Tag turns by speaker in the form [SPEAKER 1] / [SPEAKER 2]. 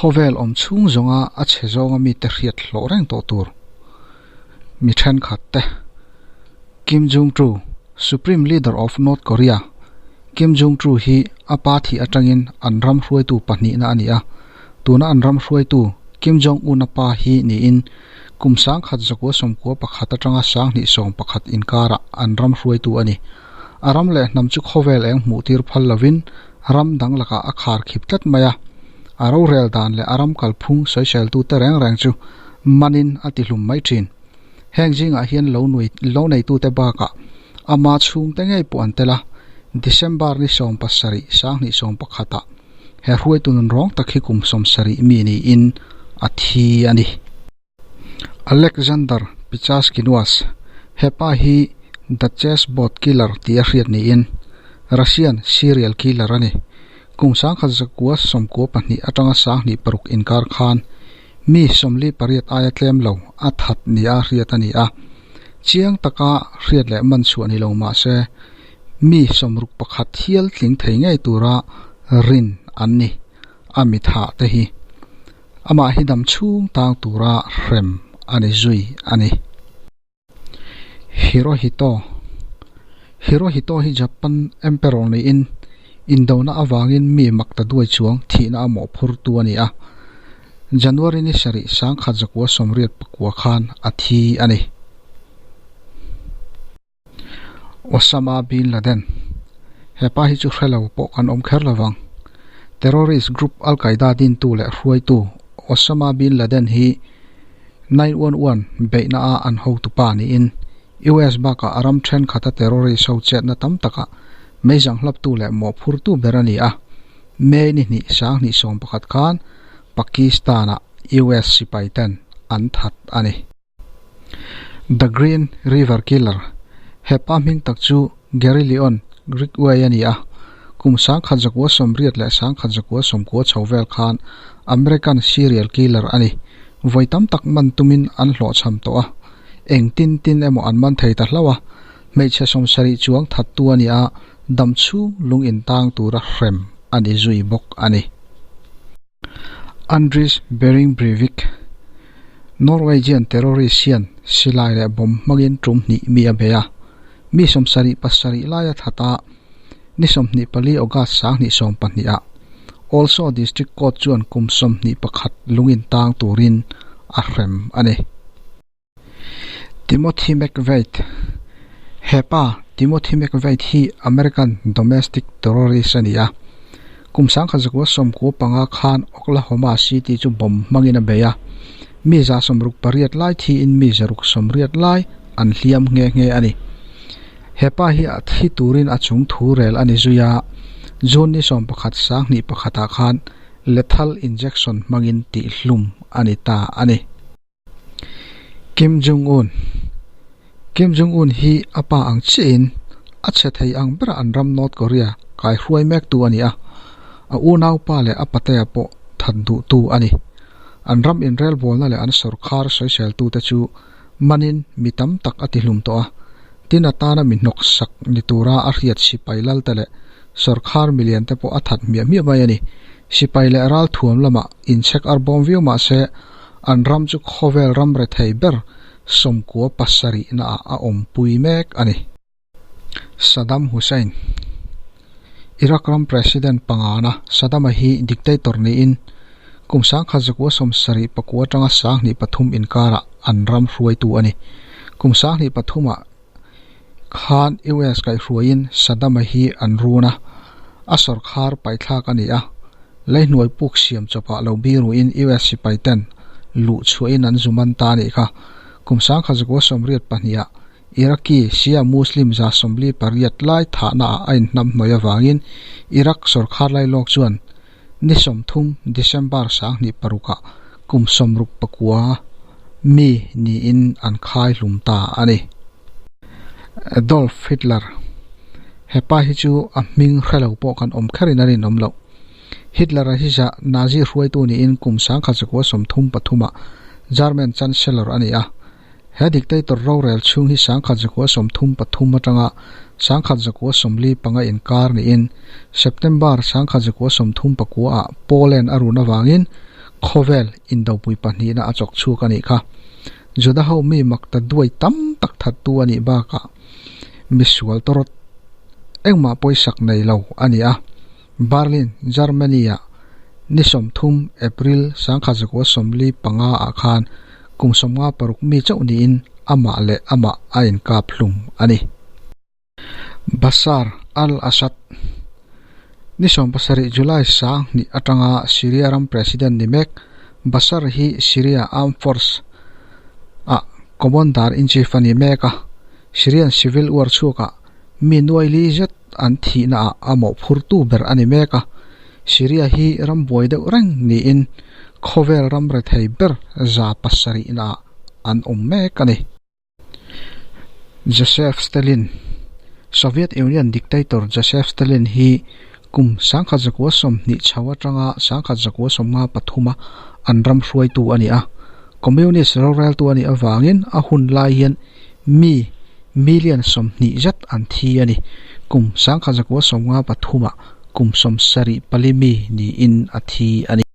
[SPEAKER 1] Khawvel awm chhung zawnga a chhe zawnga mite hriat hlawh reng tawh tur mi thenkhat te Kim Jong-tru, Supreme Leader of North Korea, Kim Jong-tru hi a pa thih atangin an ram hruaitu pahnihna a ni a, tuna an ram hruaitu Kim Jong-un-a pa hi niin kum 1991 atanga 2011 inkarah an ram hruaitu a ni. A ram leh hnam chu khawvel eng hmuh tir phal lovin ram dang lakah a khar khip tlat mai a, a rorel dan leh a ram kalphung sawiseltute reng reng chu manin a tihlum mai thin. Heng zingah hian lo nui lo neitute bakah ama chhungte ngei pawh an tel a, December ni 17, 2011 ah he hruaitu nun rawng tak hi kum 70 mi niin a thi a ni. Alexander Pichaskinuas, Hepa hi The Chessboard Killer tih a hriat niin Russian serial killer a ni. Kum 1992 atanga 2006 inkar khan mi 48 aia tlem lo a that nia hriat a ni a. Chiang taka hriat leh man chhuah ni lo mah se mi 61 hial tling thei ngei tura rin an ni. A mi thah te hi amah hi dam chhung tang tura hrem a ni zui a ni. Hirohito Hirohito hi Japan Emperor niin indona avangin mi makta duai chuang thihna a mawhphurtu a ni a. January ni 7, 1989 khan a thi a ni. Osama bin Laden Hepa hi chu hrelo pawh kan awm kher lovang. Terrorist group Al-Qaeda dintu leh hruaitu Osama bin Laden hi 911 beihna a an hotupa niin US bakah a ram thenkhat a terrorist ho chetna tam takah meizang hlaptu leh mawhphurtu ber a ni a. May ni 2, 2011 khan Pakistan-ah US sipai ten an that a ni. The Green River Killer Hepa hming tak chu Gary Leon Ridgway a ni a, kum 1980 leh 1990 chho vel khan American serial killer a ni. Vawi tam tak man tumin an hlawhchham tawh a, eng tin tin emaw an man thei ta hlauh a, hmeichhe 70 chuang thattu a ni a, dam chhung lung intang tura hrem a ni zui bawk a ni. Anders Behring Breivik, Norwegian terrorist hian silai leh bomb hmangin tum hnih mi a bei a, mi 77 lai a that a, ni 24 August 2020 ah Oslo District Court chuan kum 21 lung intang turin a hrem a ni. Timothy McVeigh Hepa Timothy McVeigh hi American domestic terrorist a ni a, kum 1995 khan Oklahoma City chu bomb hmangin a bei a, mi 168 lai thiin mi 180 lai an hliam nghe nghe a ni. Hepa hi a thi turin a chung thu rel a ni zui a, June ni 11, 2001 ah khan lethal injection hmangin tihhlum a ni ta a ni. Kim Jong-un Kim Jong-un hi a pa ang chiahin a chhe thei ang bera an ram North Korea kai hruai mektu a ni a, a unaupa leh a patea pawh that duhtu a ni. An ram inrelbawlna leh an sawrkhar sawiseltute chu manin mi tam tak a tihlum tawh a, tin atana mi hnawksak ni tura a hriat sipai lalte leh sawrkhar milian te pawh a that hmiah hmiah mai a ni. Sipai leh ralthuam lamah inchhek arbawm viau mah se an ram chu khawvel ram rethei ber 97 na ah a awmpui mek a ni. Saddam Hussein Iraq ram President pangana Saddam a hi dictator niin kum 1974 atanga 2003 inkarah an ram hruaitu a ni. Kum 2003 ah khan US kaihhruaiin Saddam a hi an run a, a sawrkhar paithlak a ni a, leihnuai puk siam chawpah lo biruin US sipai ten luh chhuahin an zuman ta a nih kha. Kum 1982 ah Iraqi Shia Muslim 48 lai thahna ah a inhnam hnuai avangin Iraq sawrkhar lai lawk chuan ni 30 December 2006 ah kum 69 mi niin an khai hlum ta a ni. Adolf Hitler Hepa hi chu a hming hrelo pawh kan awm kherin a rinawm loh. Hitler a hi za Nazi hruaitu niin kum 1933 ah German Chancellor a ni a. He dictator rorel chhung hi 1933 atanga 1945 inkar niin September 1939 ah Poland a run avangin Khawvel indopui pahnihna a chawk chhuak a nih kha. Juda ho mi mak ta duai tam tak thattu a nih bakah misual tawrawt engmah pawisak nei lo a ni a. Berlin, Germany-ah ni 30 April 1945 ah khan kum 56 mi chauh niin amah leh amah a inkap hlum a ni. Bashar al-Assad Ni 17 July 2000 atanga Syria ram President ni mek Bashar hi Syria Armed Force ah Commander in Chief a ni mek a, Syrian Civil War chhuakah mi nuai li zet an thihna ah a mawhphurtu ber a ni mek a, Syria hi ram buai deuh reng niin khawvel ram rethei ber 700 naah an awm mek a ni. Joseph Stalin Soviet Union dictator Joseph Stalin hi kum 1920 chho atanga 1953 a an ram hruaitu a ni a. Communist roreltu a nih avangin a hun lai hian mi million 20 zet an thi a ni. Kum 1953 ah kum 74 mi niin a thi a ni.